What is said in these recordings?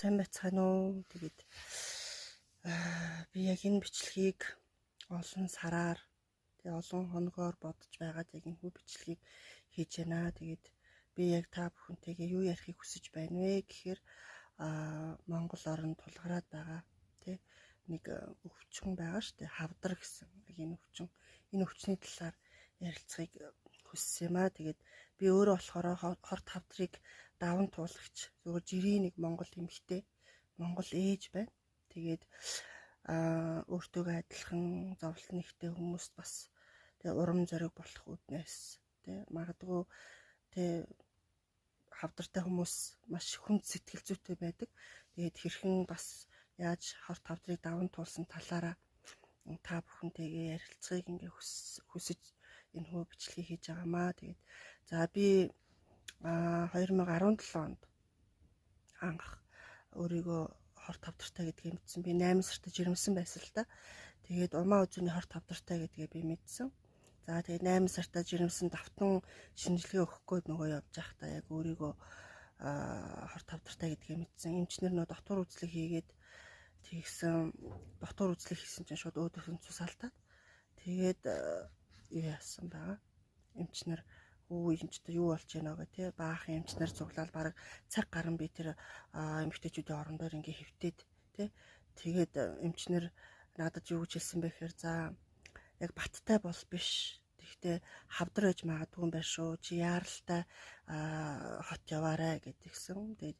Сайн байцгаана уу? Тэгээд би яг энэ бичлэгийг олон сараар, тэгээ олон хоногоор бодож байгаад яг энэ хүү бичлэгийг хийж байна. Тэгээд би яг та бүхэнтэйгээ юу ярихыг хүсэж байна вэ гэхээр Монгол оронд тулгараад байгаа тий нэг өвчин байгаа шүү дээ. Хавдар гэсэн. Яг энэ өвчин. Энэ өвчний талаар ярилцахыг хүссэн юм аа. Тэгээд би өөрөө болохоор хорт хавдрыг даван туулагч, зүгээр жирийн нэг Монгол эмэгтэй, Монгол ээж байна. Тэгээд өөртөөгөө адилхан зовлон нэгтэй хүмүүст бас тэгээ урам зориг болох үүднээс тий магадгүй тий хавдартай хүмүүс маш хүнд сэтгэл зүйтэй байдаг. Тэгээд хэрхэн бас яаж хорт хавдрыг даван туулсан талаараа та бүхэнтэйгээ ярилцахыг ингээ хүсэж энэ хүү бичлэгийг хийж байгаамаа. Тэгээд за би 2017 онд анх өөрийгөө хорт хавдартай гэдгийг мэдсэн. Би 8 сартаа жирэмсэн байсан л та. Тэгээд урмаа үзүүний хорт хавдартай гэдгээ би мэдсэн. За тэгээд 8 сартаа жирэмсэн, давтан шинжилгээ өгөх гээд нөгөө явж байхдаа яг өөрийгөө хорт хавдартай гэдгээ мэдсэн. Эмчнэр нөө дотор үзлэг хийгээд тэгсэн, дотор үзлэг хийсэн чинь шууд өөдөөс нь цус алдаад тэгээд юу яасан байгаа. Эмчнэр "Үү, энэ ч юу болж байна гэх тий баахан эмчнэр цуглаал бараг цаг гарan би тэр эмэгтэйчүүдийн орон дээр ингээ хэвтээд тий тэгээд эмчнэр надад юу гэж хэлсэн бэ гэхээр за яг баттай бол биш. Тэгэхдээ хавдар байж магадгүй юм байна шүү. Чи яаралтай хот яваарай гэдгийгсэн. Тэгээд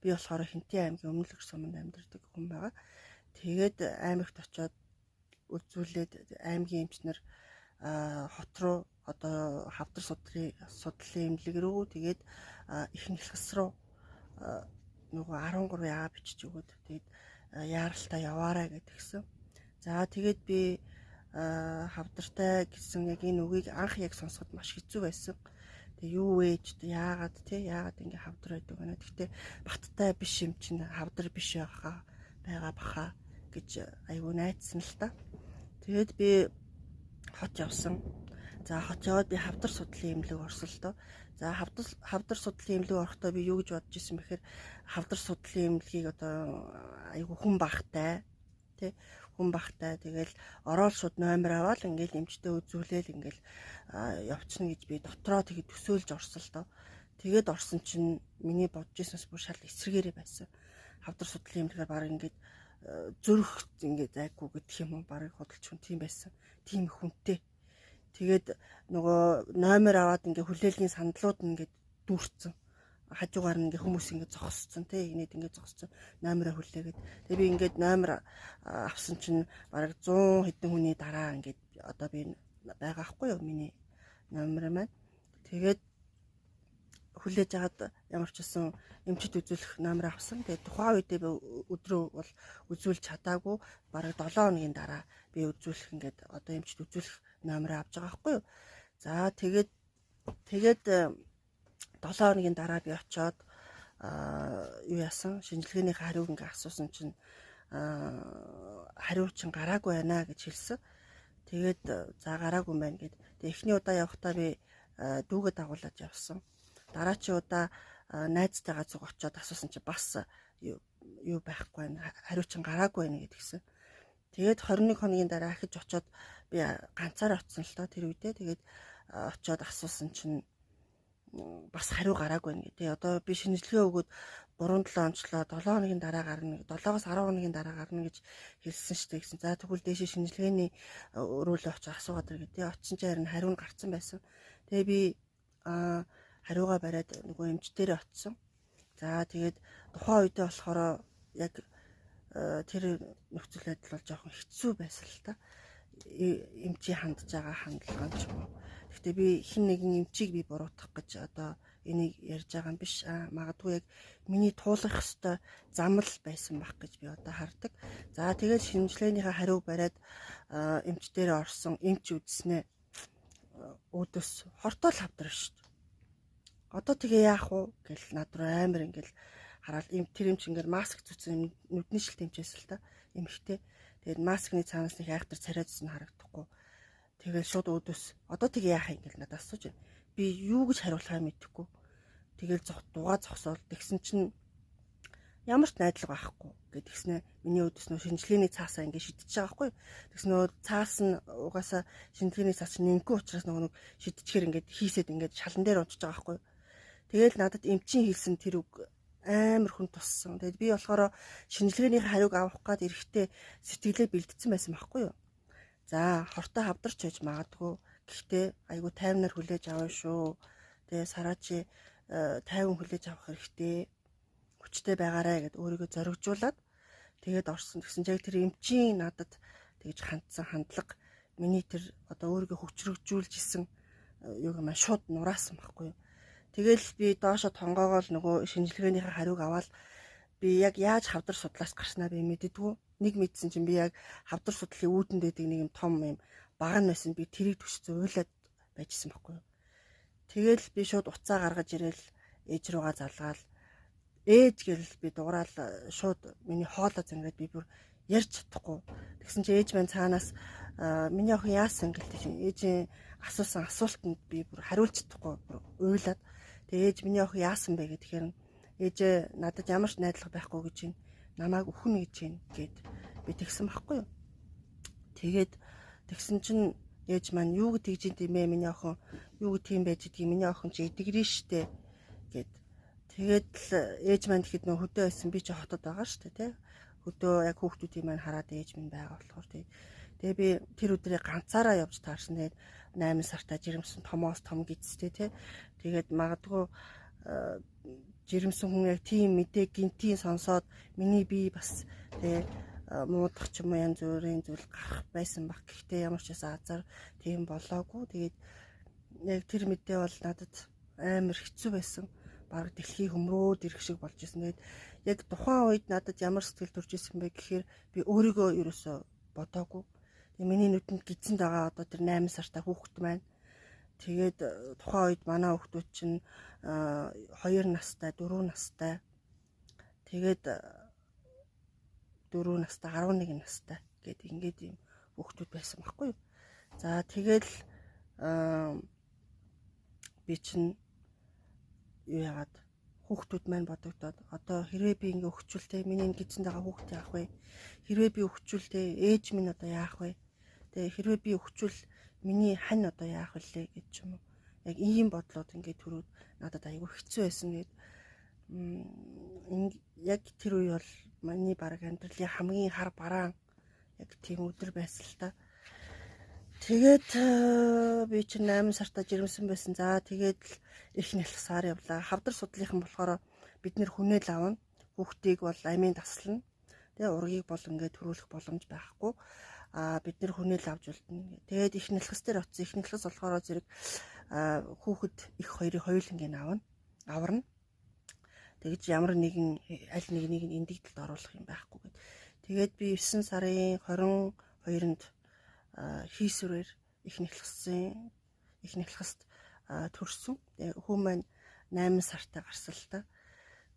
би болохоор Хинтээ аймгийн Өмнөлгөр суманд амьдардаг хүн байгаа. Тэгээд аймагт очиод үзүүлээд аймгийн эмчнэр хот руу одоо хавдар судлалын эмнэлэг рүү, тэгээд ихэнх нэлхэс рүү нөгөө 13 яа бичиж өгөөд тэгээд яаралтай яваарай гэдгийгсэн. За тэгээд би хавдартай гэсэн яг энэ үгийг анх яг сонсоход маш хэцүү байсан. Тэгээ юу вэ ч яагаад те яагаад ингэ хавдар байдаг вэ? Гэхдээ баттай биш юм чинь хавдар биш байгаа баха гэж айгуу найдсан л та. Тэгээд би хот явсан. За хот яваад би хавдар судлалын эмнэлэг орсон л доо. За хавдар судлалын эмнэлэг орохдоо би юу гэж бодож исэн бэхээр хавдар судлалын эмнэлгийг одоо айгуу хүн багтай тий хүн багтай, тэгэл ороод шууд номер аваад ингээл эмчтэй үзүүлээл ингээл явчихна гэж би дотроо тэгээд төсөөлж орсон л доо. Тэгээд орсон чинь миний бодож ирсэнс бүр шал эсрэгээрээ байсан. Хавдар судлалын эмнэлгээр баг ингээд зүрх ингээд зайгүй гэдэг юм уу, баг худалч хүн тийм байсан. Тийм хүнтэй. Тэгээд нөгөө номер аваад ингээ хүлээлгийн сандлууд нь ингээд дүүрсэн. Хажуугаар нь ингээ хүмүүс ингээ зогсцсон тий инээд ингээ зогсцсон, номероо хүлээгээд. Тэгээ би ингээд номер авсан чинь бараг 100 хэдэн хүний дараа ингээд одоо би байгаа хгүй юу, миний номер маань. Тэгээд хүлээж агаад ямар ч гэсэн эмчит үзүүлэх номер авсан. Тэгээд тухайн үедээ би өдрөө бол үзүүлж чадаагүй, бараг 7 хоногийн дараа би үзүүлэх ингээд одоо эмчит үзүүлэх номер авч байгаа байхгүй юу. За тэгээд 7 хоногийн дараа би очиод юу яасан, шинжилгээний хариуг ингээ асуусан чинь хариу чинь гараагүй байна гэж хэлсэн. Тэгээд за гараагүй юм байна гэд. Тэгээд эхний удаа явахдаа би дүүгээ дагуулад явсан. Дараачийн удаа найзтайгаа зүг очиод асуусан чинь бас юу байхгүй байна. Хариу чинь гараагүй байна гэдгийгсэн. Тэгээд 21 хоногийн дараа ахиж очиод би ганцаараа очсон л доо тэр үедээ. Тэгээд очиод асуусан чинь бас хариу гараагүй байна гэдэг. Одоо би шинжилгээ өгөөд 3 7 онцлоо, 7 хоногийн дараа гарна, 7-оос 10 хоногийн дараа гарна гэж хэлсэн шүү дээ гэсэн. За тэгвэл дээшээ шинжилгээний өрөөлөө очиж асуугаад ир гэдэг. Очсон чинь харин хариу нь гарцсан байсан. Тэгээ би хариугаа бариад нөгөө эмч дээрээ очсон. За тэгээд тухайн үедээ болохоор яг тэр нөхцөл байдал бол жоохон хэцүү байсан л та. Эмчийн хандж байгаа хандлага ч юм уу. Гэхдээ би хэн нэгэн эмчийг би буруутгах гэж одоо энийг ярьж байгаа юм биш. Магадгүй яг миний туулах ёстой зам л байсан байх гэж би одоо хардаг. За тэгээд шинжилгээнийхээ хариуг бариад эмч дээр орсон, эмч үзснээ өөдөөс хортол хавдар шүү дээ. Одоо тэгээ яах вэ гэл над руу амар ингээл хараад им тэр эмч ингээл маск зүтсэн, нүдний шилт эмчээс л та эмхтэй. Тэгээд маскны цаанаас нэг айхтар царай зүсэн харагдахгүй. Тэгээд шууд өөдөөс одоо тэгээ яах юм гэл надад асууж байна. Би юу гэж хариулахаа мэдэхгүй. Тэгэл дугаа зогсоол. Тэгсэн чинь Ямар ч найдлага байхгүй гэдгснэ миний өдөс нөө шинжилгээний цаасаа ингэ шидчихэж байгаа байхгүй. Тэгсэн нөө цаас нь угаасаа шинжилгээний цаас чинь нэмгүй учраас нөгөө нэг шидчихээр ингээд хийсэд ингээд шалан дээр унчиж байгаа байхгүй. Тэгэл надад эмчийн хэлсэн тэр үг амар хүн туссан. Тэгээд би болохоор шинжилгээний хариуг авах гад эрэхтэй сэтгэлээ бэлдсэн байсан байхгүй юу. За хортой хавдарч байж магадгүй. Гэхдээ айгу таймнаар хүлээж авна шүү. Тэгээ сарачи тайван хүлээж авах хэрэгтэй. Хүчтэй байгаарэ гэд өөрийгөө зоригжуулаад тэгээд орсон. Тэгсэн чинь тэр эмчийн надад тэгж хандсан хандлага миний тэр одоо өөрийгөө хүчрэгжүүлж исэн юг юм шууд нураасан байхгүй юу. Тэгэл би доошо тонгоогоол нөгөө шинжилгээнийхээ хариуг аваад би яг яаж хавдар судлаас гарснаа би мэддэггүй. Нэг мэдсэн чинь би яг хавдар судлалын үүдэнд байдаг нэг юм том юм баг нь байсан. Би тэрийг төсцөө уйлаад байжсэн байхгүй юу. Тэгэл би шууд уцаа гаргаж ирэл ээж руугаа залгаал ээж гэл би дуграал шууд миний хоолой зангаад би бүр ярьж чадахгүй. Тэгсэн чинь ээж маань цаанаас миний охин яасан гэлтэй чинь ээжийн асуусан асуултанд би бүр хариулж чадахгүй бүр уйлаад тэгээ ээж миний охин яасан бэ гэхээр ээжээ надад ямар ч найдлага байхгүй гэж байна. Намайг үхэн гэж байна гэд би тэгсэн байхгүй юу. Тэгээд тэгсэн чинь ээж маань юу гэж тэгж юм бэ миний охин юу гэх юм байж гэдгийг миний охин чи эдгэрэн штэ гэд. Тэгээд л ээж маань тэгэхэд нөх хөдөө байсан би чи хотод байгаа штэ тий. Хөдөө яг хүүхдүүдийн маань хараад ээж минь байгаа болохоор тий. Тэгээ би тэр өдрийг ганцаараа явж таарсан. Тэгээд 8 сартаа жирэмсэн томоос том гидстэй тий. Тэгээд магадгүй жирэмсэн хүн яг тийм мэдээ гинтийн сонсоод миний бие бас тий муудах ч юм уу янз бүрийн зүйл гарах байсан баг. Гэхдээ ямар ч байсан азар тийм болоогүй. Тэгээд яг тэр мэдээ бол надад амар хэцүү байсан. Бараг дэлхий хөмрөөд ирэх шиг болж исэн. Тэгээд яг тухайн үед надад ямар сэтгэл төрж исэн бэ гэхээр би өөрийгөө ерөөсөө бодоогүй. Тэгээ миний нүдэнд гидсэнд байгаа одоо тэр 8 сартай хүүхэд маань. Тэгээд тухайн үед манай хүүхдүүд чинь 2 настай, 4 настай. Тэгээд 4 настай, 11 настай гээд ингээд ийм хүүхдүүд байсан байхгүй юу. За тэгэл би чинь юу яагаад хүүхдүүд маань бодогдоод одоо хэрвээ би ингээ өгчүүл те миний энэ гидсэнд байгаа хүүхд яах вэ? Хэрвээ би өгчүүл те ээж минь одоо яах вэ? Тэгээ хэрвээ би өгчүүл миний хань одоо яах вүлээ гэж юм уу. Яг ийм бодлоод ингээ төрөөд надад айгүй хэцүү байсан. Тэгээд яг тэр үе бол миний бараг амьдралын хамгийн хар бараан яг тийм өдөр байсан л та. Тэгээд би чинь 8 сартаа жирэмсэн байсан. За тэгээд л их нялхсаар явлаа. Хавдар судлалынхан болохоор бид нэр хүнээл авна. Хүүхдийг бол амийн таслана. Тэгээ ургийг бол ингээд төрүүлэх боломж байхгүй. А бид нэр хүнээл авч үлдэнэ. Тэгээд их нялхас дээр очсон. Их нялхас болохоор зэрэг хүүхэд их хоёрыг хоёулангийг авна. Аварна. Тэгж ямар нэгэн аль нэгнийг эндэгдэлд оруулах юм байхгүй гэд. Тэгээд би 9 сарын 22-нд хийсвэрээр их нялхсан их нялхаст төрсөн. Хүү маань 8 сартай гарсан л та.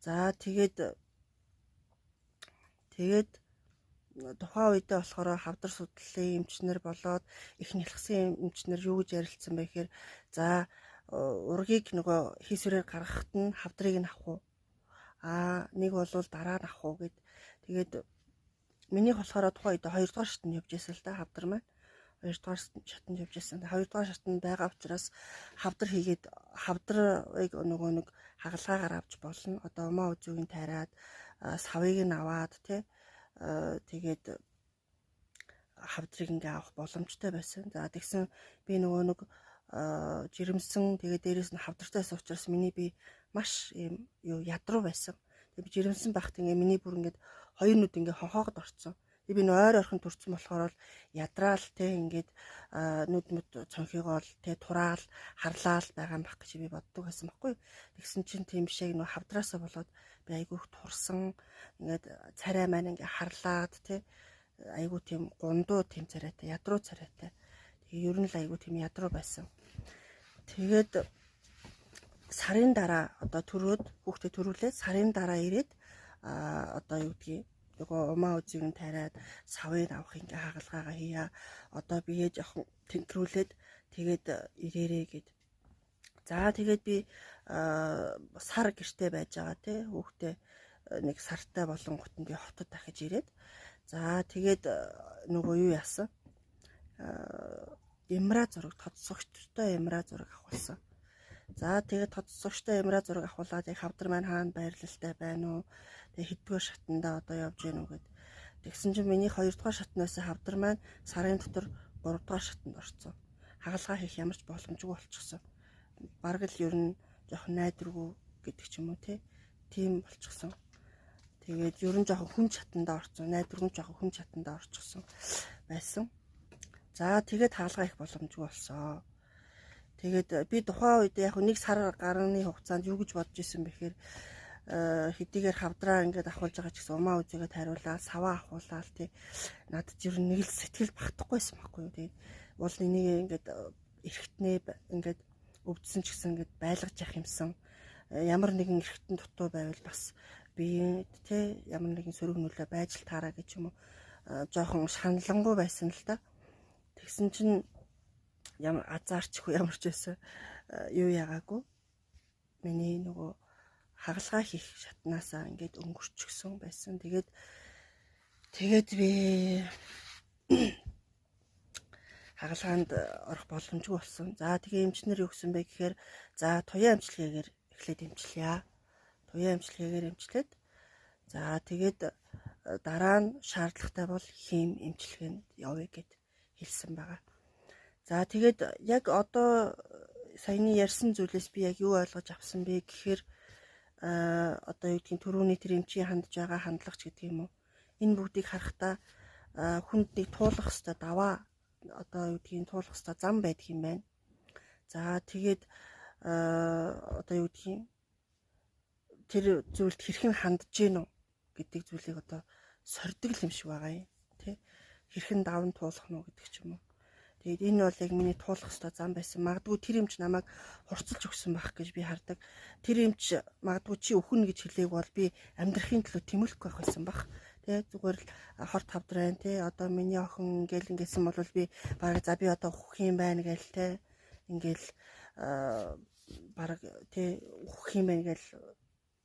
За тэгээд тухайн үедээ болохоор хавдар судлалын эмчнэр болоод их нялхсан эмчнэр юу гэж ярилцсан бэ гэхээр за ургийг нөгөө хийсвэрээр гаргахад нь хавдрыг нь авах уу? Аа нэг бол дараа нь авах уу гэд. Тэгээд минийх болохоор тухайн үед 2 дугаар шатанд явж байсан л да хавдар маань. 2 дугаар шатанд явж байсан. 2 дугаар шатанд байгаа учраас хавдар хийгээд хавдрыг нөгөө нэг хагалгаагаар авч болно. Одоо умаа үзүүгийн тайраад савыг нь аваад тий тэгээд хавдрыг ингээ авах боломжтой байсан. За тэгсэн би нөгөө нэг жирэмсэн тэгээд дээрэс нь хавдартай байсан учраас миний би маш ийм юу ядруу байсан. Тэгээд би жирэмсэн байхад ингээ миний бүр ингээд хоёр нүд ингээ хонхоогод орцсон. Тэгээд би нөө ойр ойрхон төрсэн болохоор л ядраал те ингээд нүд мүд цонхигоол те тураал харлаал байгаа юм бах гэж би боддог байсан байхгүй. Тэгсэн чинь тийм биш яг нөө хавдраасаа болоод би айгүй их турсан ингээд царай маань ингээ харлаад те айгүй тийм гундуу тийм царайтай ядруу царайтай. Тэгээ ер нь л айгүй тийм ядруу байсан. Тэгээд сарын дараа одоо төрөөд хүүхдээ төрүүлээд сарын дараа ирээд одоо юу гэдгийг нөгөө умаа үзийг нь тариад савыг авах ингээ хагалгаагаа хийя. Одоо биеэ жоохон тэнхрүүлээд тэгээд ирээрээ гэд. За тэгээд би сар гэрте байж байгаа те хүүхдээ Нэг сартай болонгот нь би хотод дахиж ирээд, за тэгээд нөгөө юу яасан? MRI зураг, тодсогчтой MRI зураг авахулсан. За тэгээд тодсогчтой MRI зураг авахулаад яг хавдар маань хаана байрлалтай байна уу? Тэгээд хэддүгээр шатандаа одоо явж гэнэ үү гэд. Тэгсэн чинь миний 2 дугаар шатнаас хавдар маань сарын дотор 3 дугаар шатанд орсон. Хагалгаа хийх ямар ч боломжгүй болчихсон. Бараг л ер нь жоохон найдваргүй гэдэг ч юм уу те. Тийм болчихсон. Тэгээд ер нь жоохон хүн чатандаа орсон. Найдваргүй жоохон хүн чатандаа орчихсон байсан. За тэгээд хаалгаа их боломжгүй болсон. Тэгээд би тухайн үед яг нэг сар гарны хугацаанд юу гэж бодож исэн бэ гэхээр хэдийгээр хавдраа ингээд авахулж байгаа ч гэсэн умаа үзээгээд хариулаад саваа авахулаад тий, надад ер нь нэг л сэтгэл багтахгүйсэн байхгүй юу. Тэгээд уул энийг ингээд эргэтнээ ингээд өвдсөн ч гэсэн ингээд байлгаж явах юмсан. Ямар нэгэн эргэтэн дутуу байвал бас би тий ямар нэгэн сөрөг нөлөө байж л таараа гэж юм уу, жоохон шаналангуй байсан л да. Тэгсэн чинь ямар азарчгүй ямар ч байсан юу ягаагүй. Миний нөгөө хагалгаа хийх шатнаасаа ингээд өнгөрчихсөн байсан. Тэгээд би хагалгаанд орох боломжгүй болсон. За тэгээ эмчнэр юу гэсэн бэ гэхээр за туяа эмчилгээгээр эхлээд эмчлэе. Туяа эмчилгээгээр эмчлээд, за тэгээд дараа нь шаардлагатай бол хим эмчилгээнд явъя гэд хэлсэн байгаа. За тэгээд яг одоо саяны ярьсан зүйлээс би яг юу ойлгож авсан бэ гэхээр одоо юу гэдгийг, түрүүний тэр эмчийн хандж байгаа хандлагач гэдэг юм уу. Энэ бүгдийг харахтаа хүнд нэг туулах хэвээр даваа, одоо юу гэдгийг, туулах хэвээр зам байдаг юм байна. За тэгээд одоо юу гэдгийг, тэр зүйлд хэрхэн хандж гин үү гэдэг зүйлийг одоо сордог юм шиг байгаа юм тий. Хэрхэн даван туулах нь гэдэг ч юм уу. Тэгээд энэ бол яг миний туулах ёстой зам байсан. Магадгүй тэр эмч намайг хурцлж өгсөн байх гэж би хардаг. Тэр эмч магадгүй чи өхөн гэж хэлээг бол би амьдрахын төлөө тэмүүлэхгүй байх байсан бах. Тэ, зүгээр л хорт хавдар байна тэ. Одоо миний охин ингээл ингэсэн бол би бараг за би одоо өөхөх юм байна гээл тэ. Ингээл бараг тэ өөхөх юм байна гээл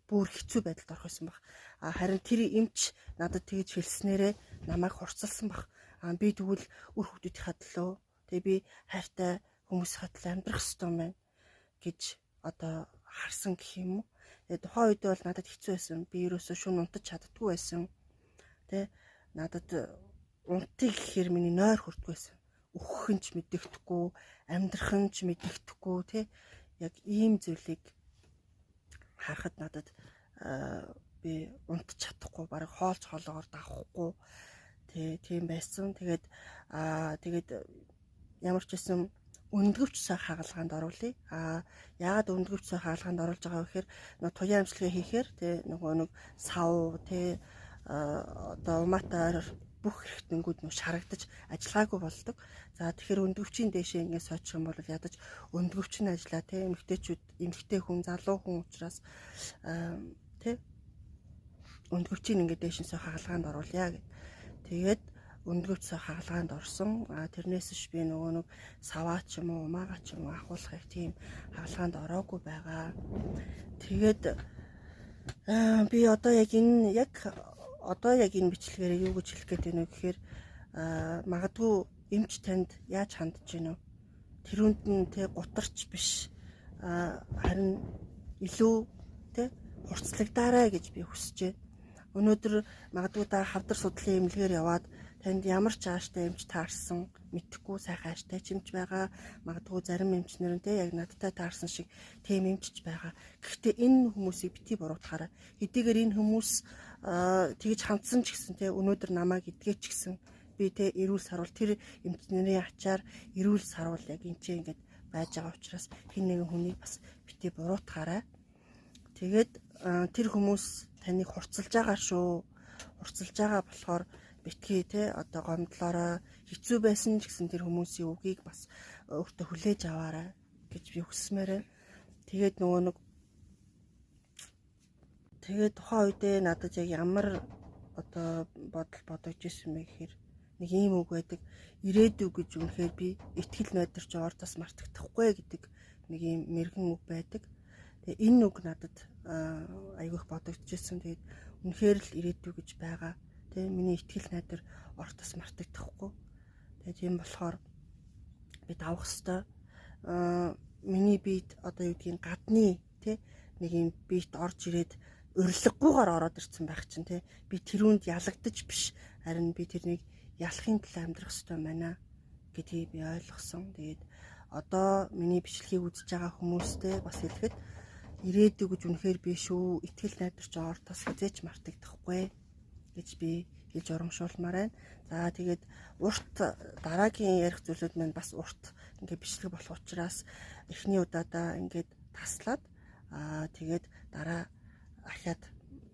бүр хэцүү байдалд орох байсан баг. А харин тэр эмч надад тэгж хэлснээрээ намайг хурцлсан баг. А би тэгвэл үр хүүхдүүдийнхээ төлөө тэгээ би хайртай хүмүүсийнхээ төлөө амьдрах ёстой юм байна гэж одоо харсан гэх юм уу. Тэгээ тухайн үед бол надад хэцүү байсан. Би ерөөсөө шүн унтаж чаддгүй байсан. Тэ, надад унтыг гэхээр миний нойр хүрдгүй байсан. Үхэх нь ч мэдэгдэхгүй, амьдрах нь ч мэдэгдэхгүй тэ, яг ийм зүйлийг харахад надад би унтж чадахгүй, бараг хоолч хоолоогоор давхгүй тий, тийм байсан. Тэгээд тэгээд ямар ч байсан өндгөвч сой хагалгаанд оруулъя. А яагаад өндгөвч сой хагалгаанд оруулж байгаа вэ гэхээр нөгөө туяа эмчилгээ хийхээр тий нөгөө нэг сав тий одоо умаатай бүх хэрэгтэнгүүд нөө шарагдаж ажиллагаагүй болдог. За тэгэхээр өндгөвчийн дээшээ ингээд сойчих юм бол ядаж өндгөвч нь ажиллаа тий, эмэгтэйчүүд, эмэгтэй хүн, залуу хүн учраас тий өндгөвчийн ингээд дээшин сой хагалгаанд оруулъя гэд. Тэгээд өндгөвч сой хагалгаанд орсон. А тэрнээс ш би нөгөө нэг саваа ч юм уу, умаага ч юм уу ахуулах тийм хагалгаанд ороогүй байгаа. Тэгээд би одоо яг энэ яг одоо яг энэ бичлэгээрээ юу гэж хэлэх гээд байна вэ гэхээр магадгүй эмч танд яаж хандж гинэ вэ? Тэрүүнд нь тэ гутарч биш, харин илүү тэ хурцлагдаарай гэж би хүсэж байна. Өнөөдөр магадгүй та хавдар судлалын эмнэлгээр яваад танд ямар ч ааштай эмч таарсан мэдэхгүй, сайхан ааштай ч эмч байгаа. Магадгүй зарим эмчнэр нь те яг надтай таарсан шиг тийм эмчч байгаа. Гэхдээ энэ хүмүүсийг бити буруутгаарай. Хэдийгээр энэ хүмүүс тэгж хандсан ч гэсэн те өнөөдөр намайг эдгээч гэсэн би те эрүүл саруул тэр эмчнэрийн ачаар эрүүл саруул яг энэ ч ингээд байж байгаа учраас хэн нэгэн хүнийг бас бити буруутгаарай. Тэгээд тэр хүмүүс таныг хурцлж байгаа шүү. Хурцлж байгаа болохоор битгий те одоо гомдлоорой, хэцүү байсан ч гэсэн тэр хүмүүсийн үгийг бас өөртөө хүлээж аваарай гэж би хүсмээр байна. Тэгээд нөгөө нэг тэгээд тухайн үедээ надад яг ямар одоо бодол бодож исэн бэ гэхээр нэг ийм үг байдаг. Ирээдүй гэж үнэхээр би итгэл найдварч ордоос мартагдахгүй гэдэг нэг ийм мэрэгэн үг байдаг. Тэгээ энэ үг надад айгүй их бодогдчихсэн. Тэгээд үнэхээр л ирээдүй гэж байгаа. Тэ, миний итгэл найдар ортос мартагдахгүй. Тэгээд тийм болохоор би давах ёстой. Миний биед одоо юу гэдгийг гадны, тэ, нэг юм биет орж ирээд урилгагүйгээр ороод ирсэн байх чинь, тэ, би тэрүүнд ялагдаж биш, харин би тэрнийг ялахын төлөө амьдрах ёстой байна гэдгийг би ойлгосон. Тэгээд одоо миний бичлэгийг үзэж байгаа хүмүүстэй бас хэлэхэд ирээдүй гэж үнэхээр биш шүү. Итгэл найдар ч ортос хэзээ ч мартагдахгүй гэж би хэлж урамшуулмаар байна. За, тэгээд урт дараагийн ярих зүйлүүд маань бас урт ингээд бичлэг болох учраас эхний удаадаа ингээд таслаад, тэгээд дараа ахиад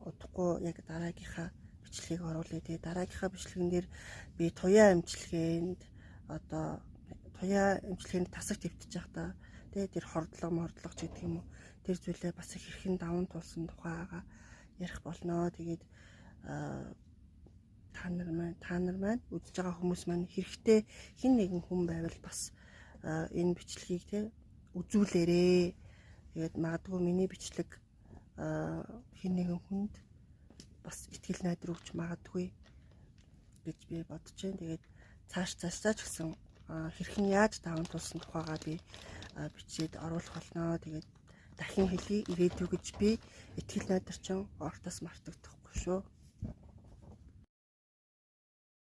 удахгүй яг дараагийнхаа бичлэгийг оруулъя. Тэгээд дараагийнхаа бичлэгэн дээр би туяа эмчилгээнд, одоо туяа эмчилгээнд тасаг твтэж байхдаа, тэгээд тэр хордлого мордлого ч гэдэг юм уу, тэр зүйлээ бас хэрхэн даван туулсан тухайгаа ярих болно. Тэгээд та нар маань үзэж байгаа хүмүүс маань хэрэгтэй хэн нэгэн хүн байвал бас энэ бичлэгийг, те, үзүүлээрээ. Тэгээд магадгүй миний бичлэг хэн нэгэн хүнд бас итгэл найдар өгч магадгүй гэж би бодож байна. Тэгээд цааш цаашдаа ч гэсэн хэрхэн яаж даван туулсан тухайгаа би бичээд оруулах болно. Тэгээд дахин хэлье, ирээдүй гэж би итгэл найдар чинь ортос мартагдахгүй шүү.